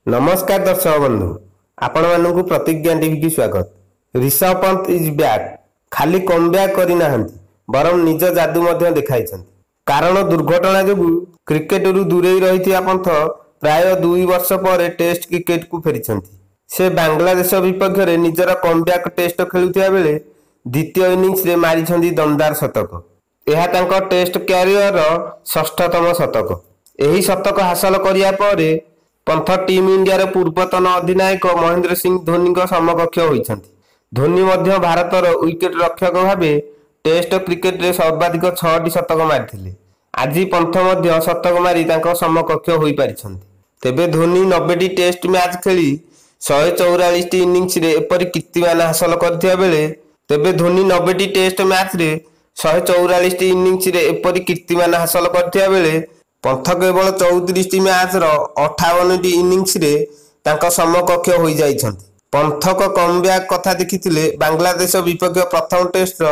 ନମସ୍କାର ଦର୍ଶକ ବନ୍ଧୁ, ଆପଣମାନଙ୍କୁ ପ୍ରତିଜ୍ଞା ଟିଭିକି ସ୍ୱାଗତ। Rishabh Pant is back. ଖାଲି କମବ୍ୟାକ୍ କରିନାହାନ୍ତି, ବରଂ ନିଜ ଯାଦୁ ମଧ୍ୟ ଦେଖାଇଛନ୍ତି। କାରଣ ଦୁର୍ଘଟଣା ଯୋଗୁଁ କ୍ରିକେଟରୁ ଦୂରେଇ ରହିଥିବା ପନ୍ଥ ପ୍ରାୟ 2 ବର୍ଷ ପରେ ଟେଷ୍ଟ କ୍ରିକେଟକୁ ଫେରିଛନ୍ତି। ସେ ବାଂଲାଦେଶ ବିପକ୍ଷରେ ନିଜର କମବ୍ୟାକ୍ ଟେଷ୍ଟ ଖେଳୁଥିବା ବେଳେ ଦ୍ୱିତୀୟ ଇନିଂସରେ ମାରିଛନ୍ତି ଦମଦାର ଶତକ। ଏହା ତାଙ୍କ ଟେଷ୍ଟ କ୍ୟାରିୟରର ଷଷ୍ଠତମ ଶତକ। ଏହି ଶତକ ହାସଲ କରିବା ପରେ ପନ୍ଥ ଟିମ୍ ଇଣ୍ଡିଆର ପୂର୍ବତନ ଅଧିନାୟକ ମହେନ୍ଦ୍ର ସିଂ ଧୋନିଙ୍କ ସମକକ୍ଷ ହୋଇଛନ୍ତି। ଧୋନି ମଧ୍ୟ ଭାରତର ୱିକେଟ ରକ୍ଷକ ଭାବେ ଟେଷ୍ଟ କ୍ରିକେଟରେ ସର୍ବାଧିକ 6ଟି ଶତକ ମାରିଥିଲେ। ଆଜି ପନ୍ଥ ମଧ୍ୟ ଶତକ ମାରି ତାଙ୍କ ସମକକ୍ଷ ହୋଇପାରିଛନ୍ତି। ତେବେ ଧୋନି 90ଟି ଟେଷ୍ଟ ମ୍ୟାଚ୍ ଖେଳି 144ଟି ଇନିଂସରେ ଏପରି କୀର୍ତ୍ତିମାନ ହାସଲ କରିଥିବା ବେଳେ, ତେବେ ଧୋନି 90ଟି ଟେଷ୍ଟ ମ୍ୟାଚରେ 144ଟି ଇନିଂସରେ ଏପରି କୀର୍ତ୍ତିମାନ ହାସଲ କରିଥିବା ବେଳେ ପନ୍ଥ କେବଳ 34ଟି ମ୍ୟାଚର 58ଟି ଇନିଂସରେ ତାଙ୍କ ସମକକ୍ଷ ହୋଇଯାଇଛନ୍ତି। ପନ୍ଥଙ୍କ କମବ୍ୟାକ୍ କଥା ଦେଖିଥିଲେ, ବାଂଲାଦେଶ ବିପକ୍ଷ ପ୍ରଥମ ଟେଷ୍ଟର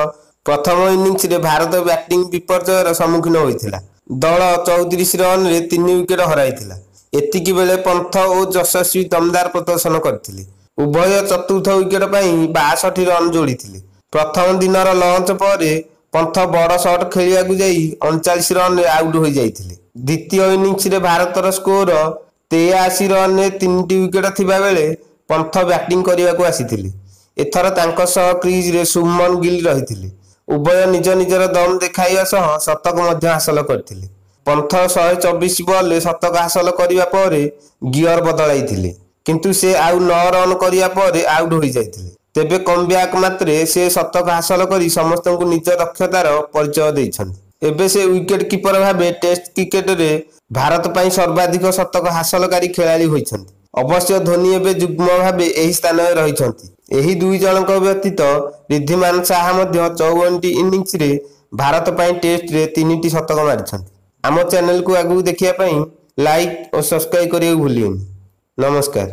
ପ୍ରଥମ ଇନିଂସରେ ଭାରତ ବ୍ୟାଟିଂ ବିପର୍ଯ୍ୟୟର ସମ୍ମୁଖୀନ ହୋଇଥିଲା। ଦଳ 34 ରନରେ 3 ୱିକେଟ ହରାଇଥିଲା। ଏତିକି ବେଳେ ପନ୍ଥ ଓ ଯଶସ୍ୱୀ ଦମଦାର ପ୍ରଦର୍ଶନ କରିଥିଲେ। ଉଭୟ ଚତୁର୍ଥ ୱିକେଟ ପାଇଁ 62 ରନ୍ ଯୋଡ଼ିଥିଲେ। ପ୍ରଥମ ଦିନର ଲଞ୍ଚ ପରେ ପନ୍ଥ ବଡ଼ ସଟ୍ ଖେଳିବାକୁ ଯାଇ 39 ରନରେ ଆଉଟ୍ ହୋଇଯାଇଥିଲେ। ଦ୍ୱିତୀୟ ଇନିଂସରେ ଭାରତର ସ୍କୋର 83 ରନରେ 3ଟି ୱିକେଟ ଥିବା ବେଳେ ପନ୍ଥ ବ୍ୟାଟିଂ କରିବାକୁ ଆସିଥିଲେ। ଏଥର ତାଙ୍କ ସହ କ୍ରିଜରେ ଶୁଭମନ ଗିଲ୍ ରହିଥିଲେ। ଉଭୟ ନିଜ ନିଜର ଦମ ଦେଖାଇବା ସହ ଶତକ ମଧ୍ୟ ହାସଲ କରିଥିଲେ। ପନ୍ଥ 124 ବଲରେ ଶତକ ହାସଲ କରିବା ପରେ ଗିଅର ବଦଳାଇଥିଲେ। କିନ୍ତୁ ସେ ଆଉ 9 ରନ୍ କରିବା ପରେ ଆଉଟ୍ ହୋଇଯାଇଥିଲେ। ତେବେ କମବ୍ୟାକ୍ ମାତ୍ରେ ସେ ଶତକ ହାସଲ କରି ସମସ୍ତଙ୍କୁ ନିଜ ଦକ୍ଷତାର ପରିଚୟ ଦେଇଛନ୍ତି। ଏବେ ସେ ୱିକେଟ କିପର ଭାବେ ଟେଷ୍ଟ କ୍ରିକେଟରେ ଭାରତ ପାଇଁ ସର୍ବାଧିକ ଶତକ ହାସଲକାରୀ ଖେଳାଳି ହୋଇଛନ୍ତି। ଅବଶ୍ୟ ଧୋନି ଏବେ ଯୁଗ୍ମ ଭାବେ ଏହି ସ୍ଥାନରେ ରହିଛନ୍ତି। ଏହି ଦୁଇ ଜଣଙ୍କ ବ୍ୟତୀତ ରିଦ୍ଧିମାନ ସାହା ମଧ୍ୟ 54ଟି ଇନିଂସରେ ଭାରତ ପାଇଁ ଟେଷ୍ଟରେ 3ଟି ଶତକ ମାରିଛନ୍ତି। ଆମ ଚ୍ୟାନେଲକୁ ଆଗକୁ ଦେଖିବା ପାଇଁ ଲାଇକ୍ ଓ ସବସ୍କ୍ରାଇବ୍ କରିବାକୁ ଭୁଲିବେନି। ନମସ୍କାର।